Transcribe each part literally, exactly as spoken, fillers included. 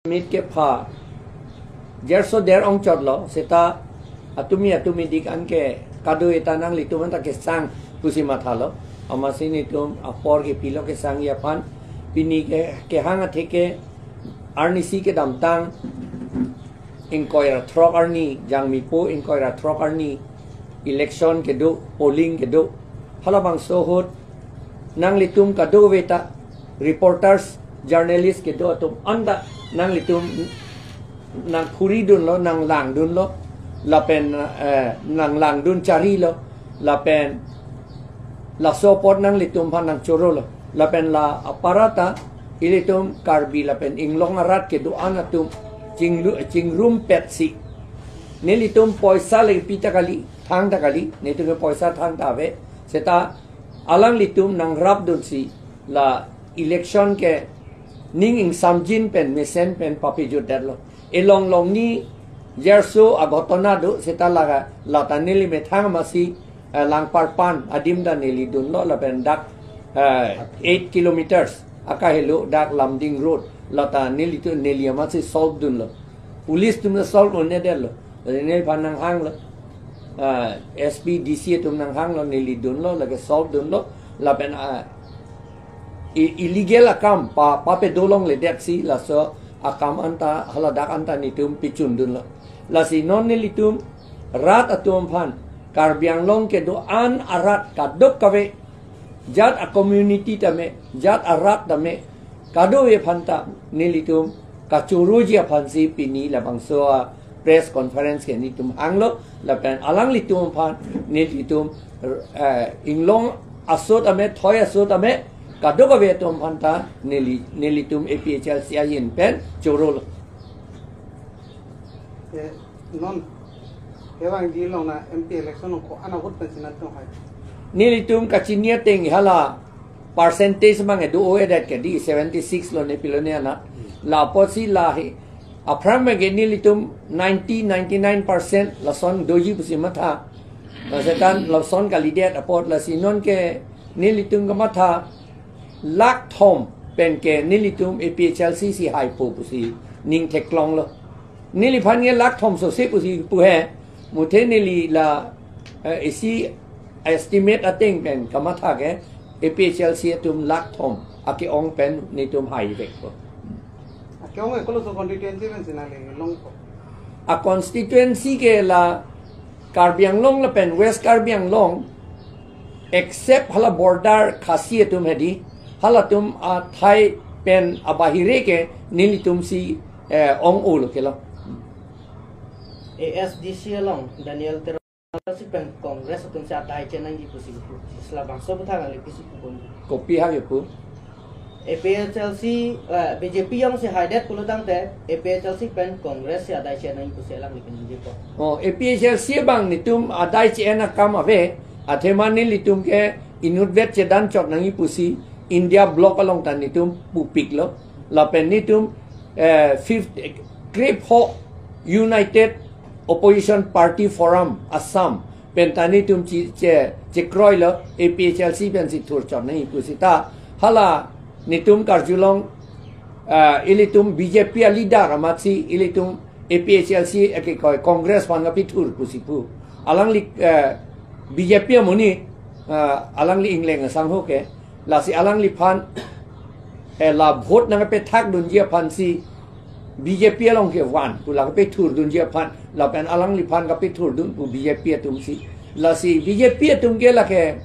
Mit kepha jerso der ongchotlo, seta atumi atumi dik anke kado eta nanglitum anta kesang pusi mathalo. Amatsi netum apor kepilo kesangji aphan, pini ke kehang atheke arnisi kedamtang ingkoi ra throk arni, Jangmipo ingkoi ra throk arni election kedo, polling kedo. Halabangso ahut nanglitum kadokave ta reporters, journalist kedo atum anta nanglitum nangkhuridunlo, nanglangdunlo, lapen, eh, nanglangdun charilo, lapen laso apot nanglitum aphan nangchorolo. Lapen la aparata ilitum Karbi lapen inglong arat kedo-an atum chinglu-, chingrumpetsi, nelitum poisa le pi ta kali, thang ta kali, netum ke poisa thang ta ave, seta alanglitum nangrapdunsi la election ke ning ingsamjin pen mesen pen papejutdetlo. Elong longni jerso aghotona do, seta laga lata neli methang amatsi, eh, Langparpan adim ta neli dunlo, lapen dak, eh, eight kilometers akahelo dak Lumding Road, lata nelitum, neli amatsi solve dunlo. Police atum ta solve un-edetlo. Lasi neliphan nanghanglo. Ah, S P, D C atum nanghanglo, neli dunlo, lake solve dunlo. Lapen, ah, i-, illegal akam pa, papedo longledetsi laso akam anta, haladak anta netum pechundunlo. Lasi non nelitum rat atum aphan, Karbi Anglong kedo-an arat kadokave, jat a-community tame, jat arat tame, kadokave aphanta nelitum kachoroji aphansi pini labangso a-press conference ke netum hanglo, lapen alanglitum aphan nelitum, eh, inglong aso tame, thoi aso tame, kadokave atum aphanta neli, nelitum A P H L C ahin pen chorolo. Eh, non, kevangji along na M P election along ko-an ahut pensi nangtong hai? Nelitum kachini ateng hala percentage mang edo-o-edet ke di, seventy six lo ne pilo ne ana. La apotsi la hi, aphrang mang ke nelitum ninety, ninety nine percent lason doji pusi matha. Lasetan lason kalidet apot, lasi non ke nelitum kematha lakh thom pen ke nelitum A P H L C si haipo pusi ning theklonglo. Neliphan ke lakh thom sose pusi pu he. Muthe neli la, eh, isi estimate ateng pen kamatha ke A P H L C atum lakh thom ake-ong pen netum haivekpo. Ake-ong e koloso constituency pensi nanglongpo? A-constituency ke la Karbi Anglong lapen West Karbi Anglong, except hala border Khasi atum hedi, halatum athai pen abahire ke nelitumsi, eh, ong-olo kelo. A S D C along Daniel Teron si pen Congress atumsi adai chenangji pusi pu. Sila bangso aputhak nangli pisi pu pon. Kopi ha ke pu? A P H L C, eh, B J P jongsi haidet pulo tangte, A P H L C pen Congress si adai chenangji pusi alangli pen ningjepo. Oh, A P H L C abang netum adai che-en akam ave, athema nelitum ke inutvet chedanchot nangji pusi India Bloc along ta netum pupiklo. Lapen netum, eh, fifth, krepho United Opposition Party Forum Assam pen ta netum che, che, chekroilo, A P H L C pensi thurchot nangji pusi ta. Hala netum karjulong, ah, ilitum B J P a-leader amatsi ilitum A P H L C ake koi Congress aphan kapethur pusi pu. Alangli, eh, B J P amonit, ah, alangli ingleng asangho ke. Lasi alangliphan, eh, la vote nangpethakdunji aphansi B J P along ke van pu la kapethurdunji aphan, lapen alangliphan kapethurdun pu B J P atumsi. Lasi B J P atum ke lake,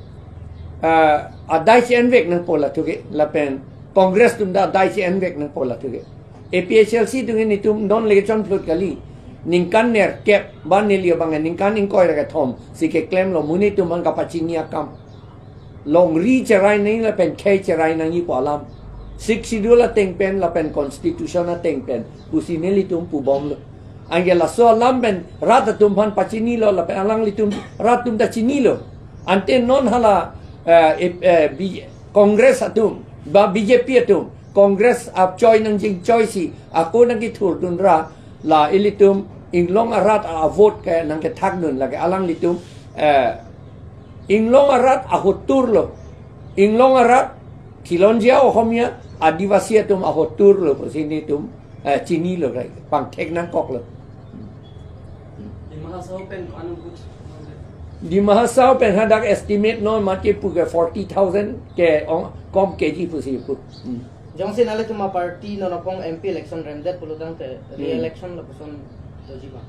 eh, adai che-envek nangpo lathu ke, lapen Congress atum ta adai che-envek nangpo lathu ke. A P H L C atum ke netum non le chonphlut kali. Ningkan nerkep, ba neli abang ningkan ingkoi ra kethom si keklemlo, monit atum aphan kapachini akam. Longri cherai nangji lapen khei cherai nangji pu alam. Sixth Schedule ateng pen lapen Constitution ateng pen pusi nelitum pubomlo. Anke laso alam pen rat atum aphan pachinilo lapen alanglitum rat atum ta chinilo. Ante non hala, eh, eh, eh, B-, Congress atum, ba B J P atum, Congress apchoi nangjinchoi si, ako nangkethurdun ra, la ilitum inglong arat a-vote ke nangkethakdun lake alanglitum, eh, inglong arat ahotur lo. Inglong arat, Khilonjia Ohomia, Adivasi atum ahotur lo pusi netum Eh, chinilo, right? Pangthek nangkoklo. Dima Hasao pen ano booth? Dima Hasao pen hadak estimate non mati pu ke forty thousand ke ong, kom keji pusi pu. Hmm. Jongsi nanglitum aparty non apong M P election remdet pulotangte re-election lapuson doji bang.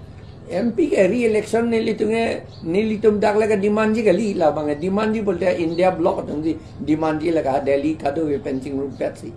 M P ke re-election nelitum ke, nelitum dak lake demandji kali, labang demandji pulote India bloc atumsi demandji lake, ha Delhi kadokave pen chingrumpetsi.